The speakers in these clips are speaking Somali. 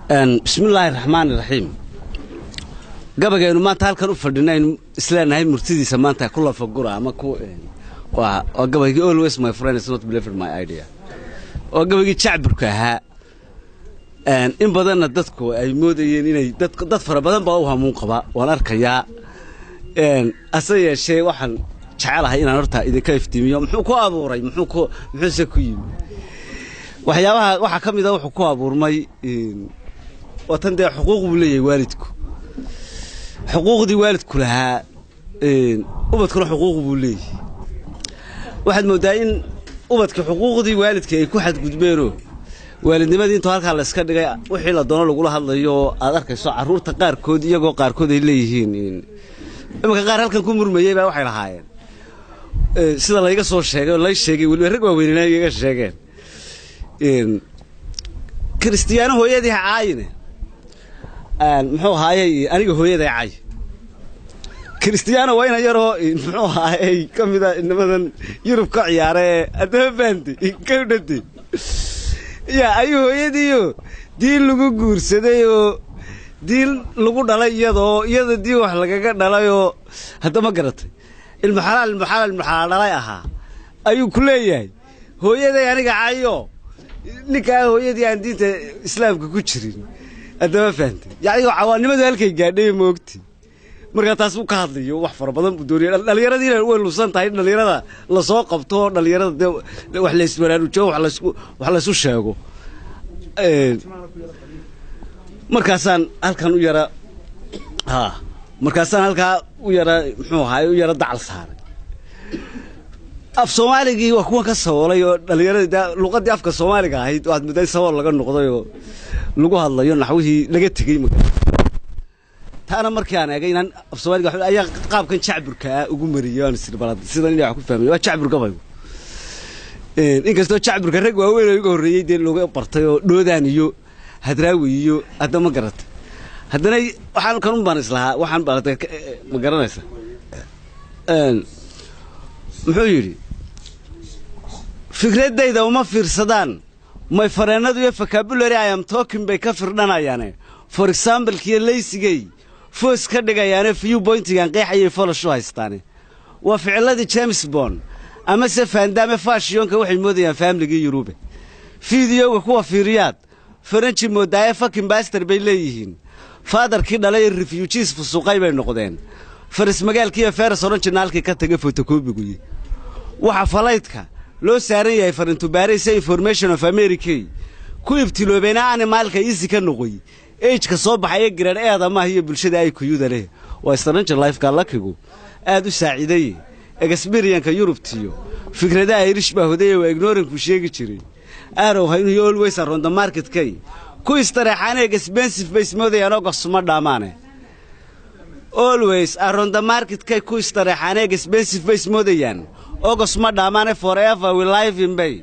Bismillaahi raxmaani raxiim. Gabaygeenu maanta halkan u fadhinaynu isleenahay murtidiisa maanta ku lafagura ama ku waa gabaygii "Always my friend is not believed my idea", waa gabaygii jacburka ahaa. In badanna dadku ay moodayeen inay dad fara badan baa u hamuun qaba, waan arkayaa. Hase yeeshee, waxaan jecelahay inaan horta idinka iftiimiyo muxuu ku abuuray, muxuuse ku yimi. Waxyaabaha waxaa ka mid a wuxuu ku abuurmay waa tan dee xuquuq buu leeyahay waalidku, xuquuqdii waalidku lahaa, ubadkuna xuquuq buu leeyahay. Waxaad mooddaa in ubadka xuquuqdii waalidka ay ku xadgudbeenoo waalidnimadii intuu halkaa la iska dhigay wixii la doono lagula hadlayo oo aad arkayso carruurta qaarkood iyagoo qaarkood ay leeyihiin. Iminka qaar halkan ku murmayey baa waxay lahaayeen, sida layga soo sheegay oo lay sheegay, weliba rag waaweynina igaga sheegeen, "Kristiyaano hooyadii ha caayine." Muxuu ahaayey? "Aniga hooyaday caay." Kristiyaano waa ina yaroo, muxuu ahaayey, ka mida inamadan Yurub ka ciyaara ee haddaba fahamtay ka dhantay ya ayuu hooyadiiyo diin lagu guursaday oo diin lagu dhalay, iyadoo iyada diin wax lagaga dhalayoo hadda ma garatay, ilmu xalaal, ilmu xalaal, ilmu xalaal dhalay ahaa ayuu ku leeyahay "Hooyaday aniga cayo." Ninkaa hooyadii aan diinta Islaamka ku jirin, haddama fahamtay, yacni cawaannimadu halkay gaadhay moogti. Markaa taas uu ka hadlayo wax fara badan buu doonaya dhallinyaradiina way lusan tahay in dhallinyarada lasoo qabto oo dhallinyarada dee wax laysbaraarujo, wax laysu sheego. Markaasaan halkan u yara ha markaasaan halkaa u yara, muxuu ahaay, u yara dacal saaray. Af Soomaaligii waa kuwan ka saboolay oo dhallinyaradii de luqaddii afka Soomaaliga ahayd waxaad muddaa in sabool laga noqday oo lagu hadlayo naxwihii laga tegey. Ma taana markii aan eegay inaan af Soomaaliga ayaa qaabkan jacburka ah ugu mariyay, aan isiri balad sidan inay wax ku fahmay. Waa jacbur gabaygu, inkastoo jacburka rag waaweyn oo iga horreeyey dee looga bartay oo Dhoodaan iyo Hadraawi iyo hadda ma garatay, haddana waxaan kanun baan islahaa waxaan baratay, ma garanaysa. Muxuu yidhi? "Fikraddayda uma fiirsadaan my friendadu iyo vocabulary I am talking bay ka firdhanayaane. For example-kiyo laysigay foos ka dhigayaane, view pointigan qeexayay folashu haystaane. Waa ficiladii James Bond ama se Van Damme, fashionka waxay moodayaan faamligii Yurube. Videoga kuwa fiiriyaad Faranji moodaaye, fucking bastard bay leeyihiin. Fatherkii dhalay refugees fusuqay bay noqdeen. Faris magaalkiiyo feras originalkii ka taga photocopyguyi. Waxa flightka loo saaran yahay farintubaaraysa information of America ku ibtiloobeena animalka easy ka noqoy ageka soo baxaya grade eeda maaha iyo bulshada ay kuyuda leh. Waa stranger lifeka luckigu aad u saaciiday experienceka Yurubtiyo fikradaha Irish baa hodaya waa ignorantku sheegi jiray aarow haynuyo always around the marketkay ku istareexaane expensive bay ismoodayaan oo gasuma dhaamaane. Always around the marketkay ku istareexaane expensive bay ismoodayaan ogos ma dhaamaane. Forever we live in bay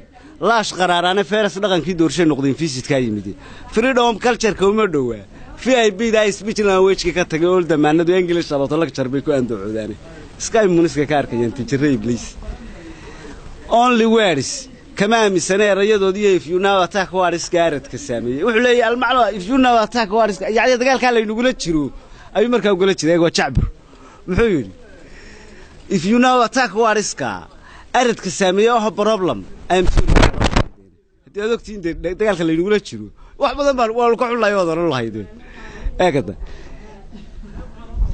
laash qaraaraane feras dhaqankii doorshay noqdeen visitkaa yimid. Freedom cultureka uma dhowaa VIP da speech language ka tagay old damaanadu English about lecture bay ku andacoodaane. Sky muniska ka arkayaan tijirra ibliis. Only words kama aaminsana erayadoodii iyo if you now attack wariska aradka saameeyey." Wuxuu leeyahay almaclo if you now attack wariska, yacni dagaalkaa laynugula jiro ayuu markaa ugula jiray. Waa jacbur. Muxuu yidhi? "If you now attack wariska aradka saameeyey, oh problem, I am sorry." Haddii aad ogtihiin dee dagaalka laynugula jiro, wax badan baan waanu ka xunlahay ood oran lahaydeen. Eegada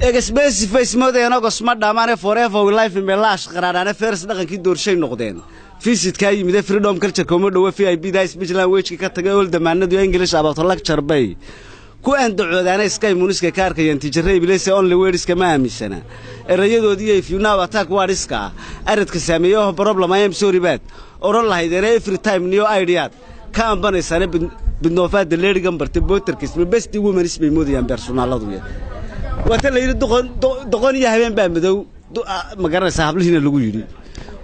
expensive face moodayaan ogos ma dhaamaane. Forever we life in belaash qaraaraane feres dhaqankii doorshay noqdeen visitkaa yimide. Freedom culture uma dhowa VIP da speech language ka tagay old damaanadu English about lecture bay ku andacoodaana. Sky muniska ka arkayaan tijara ibliis. Only wordska ma aaminsana erayadoodii iyo if you now attack wariska aradka saameeyey, oh problem, I am sorry baad oran lahaydeena. Every time new ideaad ka ambanaysaane bidnoofaada leerigan bartay booterkiisma best womanis bay moodayaan personaaladu. Waa tan la yidhi doqon doqon iyo habeen baa madow, ma garanaysaa, hablihiina lagu yidhi.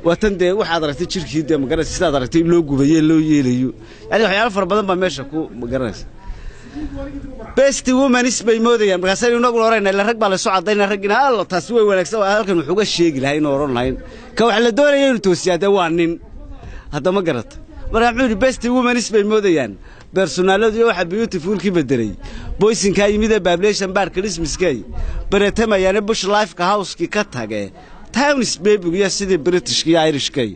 Waa tan dee waxaad aragtay jirkii dee, ma garanaysa, sidaad aragtay loo gubaye loo yeelayo, yani waxyaalo fara badan baa meesha ku, ma garanaysa. Best womanis bay moodayaan. Markaasaynu inaguna orayna ila rag baa laysu caddayna raggina allo taasi way wanaagsan. Halkan wuxuuga sheegi lahay inuu oran lahayn ka waxa la doonaya inuu toosiyaa dee waa nin hadda, ma garata. Markaa muxuu yidhi? Best womanis bay moodayaan. Personaladu waxa beautifulkii bedelay poisonkaa yimidee population baar Christmaskay baretamayaane bush lifeka housekii ka tage towns babyguyo sidii Britishka iyo Irishkay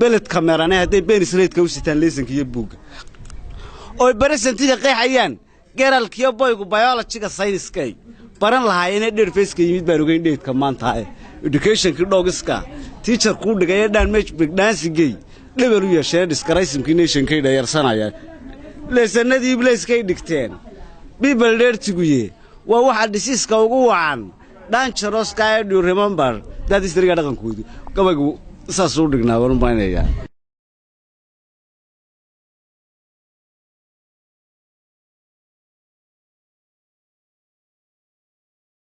beledka merane hadday benisleydka u sitaan lessonka iyo buugga oy presentiga qeexayaan girlkiyo boygu biologyga sayniskay baran lahaayeenee dheerfaceka yimid baan ogeyn dheedka maanta educationkii dhogiska teacher kuu dhigay dhaan mejbig dhebel u yeeshee discarisimkii nationkay dhayarsanayaan lessonadii ibleyskay dhigteen. People dheertiguye waa waxa diseaseka ugu wacan dangerouska ee. Do remember that historyga dhaqankoodu gabaygu saasuu dhignaa baan u malaynayaa.